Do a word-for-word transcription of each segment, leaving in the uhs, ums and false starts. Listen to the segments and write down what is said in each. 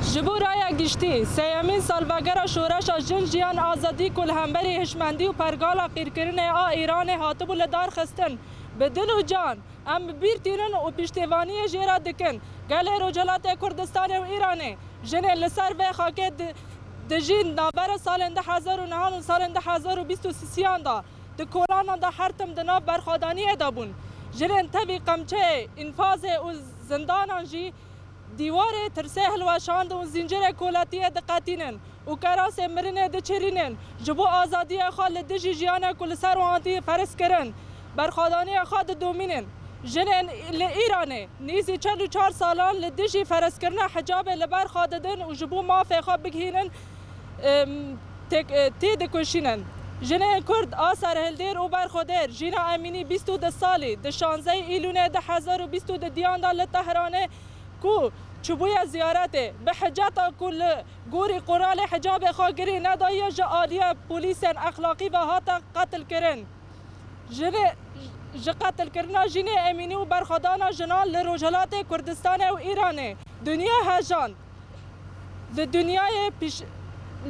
Ji bo raya giştî, sêyemîn salvegera Şoreşa Jin Jiyan Azadî ku li hemberî hişmendî û pergala qîrkirinê a Îranê hatibû lidarxistin, bi dil û can em bi bîr tînin û piştêvaniyê jê re dikin. Gelê Rojhilatê Kurdistanê û Îranê jinên li ser vê xakê di-, dijîn navbera salên du hezar û nehan û salên du hezar û bîst û sisiyan de di kolanan de her tim di nav berxwedaniyê de bûn. Jinên tevî qemçeyê, înfazê û zindanan jî dîwarê tirsê hilweşand û zincirê koletiyê diqetînin û kerasê mirinê diçirînin. Ji bo azadiya xwe li dijî jiyana ku li ser wan tî ferz kirin, berxwedaniya xwe didomînin. Jinên li Îranê nêzî çel û çar salan li dijî ferezkirina hicabê li ber xwe didin û ji bo mafê xwe bigihînin, em, têk-, e, tê dikoşînin. Jinên Kurd a serhildêr û berxwedêr, Jîna Emînî bîst û du salî, di şanzehê Îlûnê du hezar û bîst û du diyan de li Tehranê ku çûbûye ziyaretê, bi hiceta ku li gorî quralê hicabê xwe girê nedaye, ji aliya polîsên exlaqî ve hate qetilkirin. Jinê, ji qetilkirina Jînê Emînî û berxwedana jinan li Rojhilatê Kurdistanê û Îranê, dinya hejand. Li dinyayê pîş-,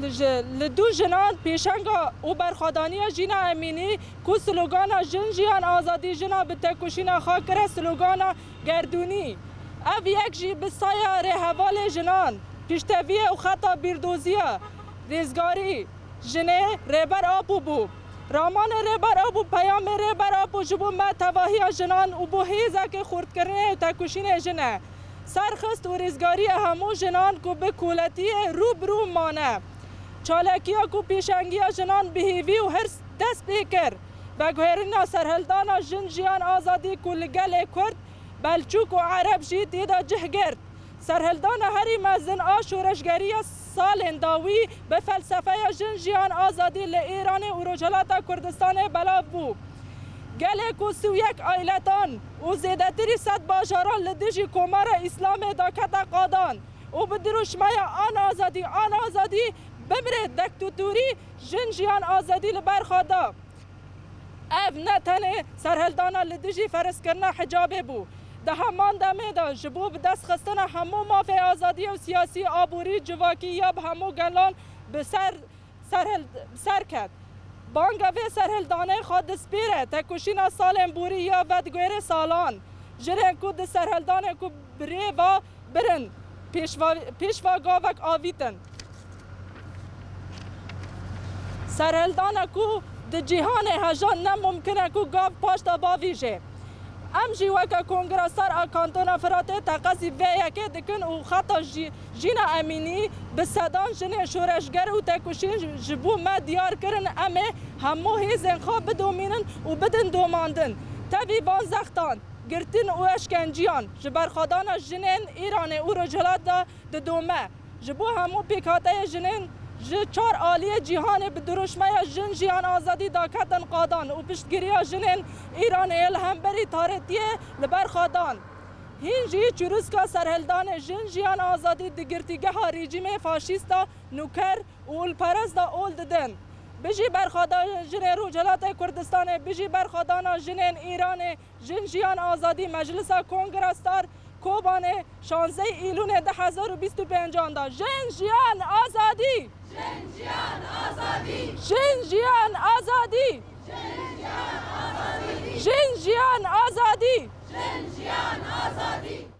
li ji, li du jinan pêşenga û berxwedaniya Jîna Emînî ku slogana Jin Jiyan Azadî jina bi tekoşîna xwe kire slogana gerdûnî. Ev yek jî bi saya rêhevalê jinan, pişteviyê û xeta bîrdoziya rêzgarî jinê Rêber Apo bû. Ramanê Rêber Apo, peyamê Rêber Apo ji bo me tevahiya jinan û bo hêzeke xurtkirinê û tekoşînê jin e. Serxist û rêzgariya hemû jinan ku bi koletiyê rû bi rû mane. Çalakiya ku pêşengiya jinan bi hêvî û hirs dest pê kir. Veguherîna serhildana Jin Jiyan Azadî ku li gelê Kurd, Belçûk û Ereb jî tê de cih girt. Serhildana herî mezin a şoreşgeriya salên dawî bi felsefeya Jin Jiyan Azadî li Îranê û Rojhilata Kurdistanê belav bû. Gelê ku sî û yek eyletan û zêdetirî sed bajaran li dijî Komara Îslamê dakete qadan û bi dirûşmeya "An azadî, an azadî, bimire diktatorî, Jin Jiyan Azadî" li ber xwe da. Ev ne tenê serhildana li dijî ferezkirina hicabê bû. Di heman demê de ji bo bi dest xistina hemû mafê azadiyê û siyasî, aborî, civakî ya bi hemû gelan bi ser, serhil-, bi ser ket. Banga vê serhildanê xwe dispêre tekoşîna salên borî ya vedigere salan. Jinên ku di serhildanê ku bi rê ve birin, pêşva-, pêşva gavek avîtin. Serhildana ku di cîhanê hejan ne mumkin e ku gav paş de bavîje. Em jî weke Kongra Star a Kantona Firatê teqezî vê yekê dikin û xeta jî, Jîna Emînî bi sedan jinên şoreşger û tekoşîn ji bo me diyar kirin, em ê hemû hêzên xwe bidomînin û bidin domandin. Tevî van zextan, girtin û eşkenciyan ji berxwedana jinên Îranê û Rojhilat de didome. Ji bo hemû pêkhateyê jinên ji çar aliyê cîhanê bi dirûşmeya Jin Jiyan Azadî daketin qadan û piştgiriya jinên Îranê li hemberî tarêtiyê li ber xwe dan. Hîn jî çirûska serhildanê Jin Jiyan Azadî di girtîgeha rejîmê faşîsta nûker û olperest de ol didin. Bijî berxwedana jinên Rojhilatê Kurdistanê, bijî berxwedana jinên Îranê, Jin Jiyan Azadî, Meclisa Kongra Star, Kobanê, şanzehê Îlûnê du hezar û bîst û pêncan de. Jin Jiyan Azadî! Jin Jiyan Azadî! Jin Jiyan Azadî! Jin Jiyan Azadî! Jin Jiyan Azadî! Jin Jiyan Azadî!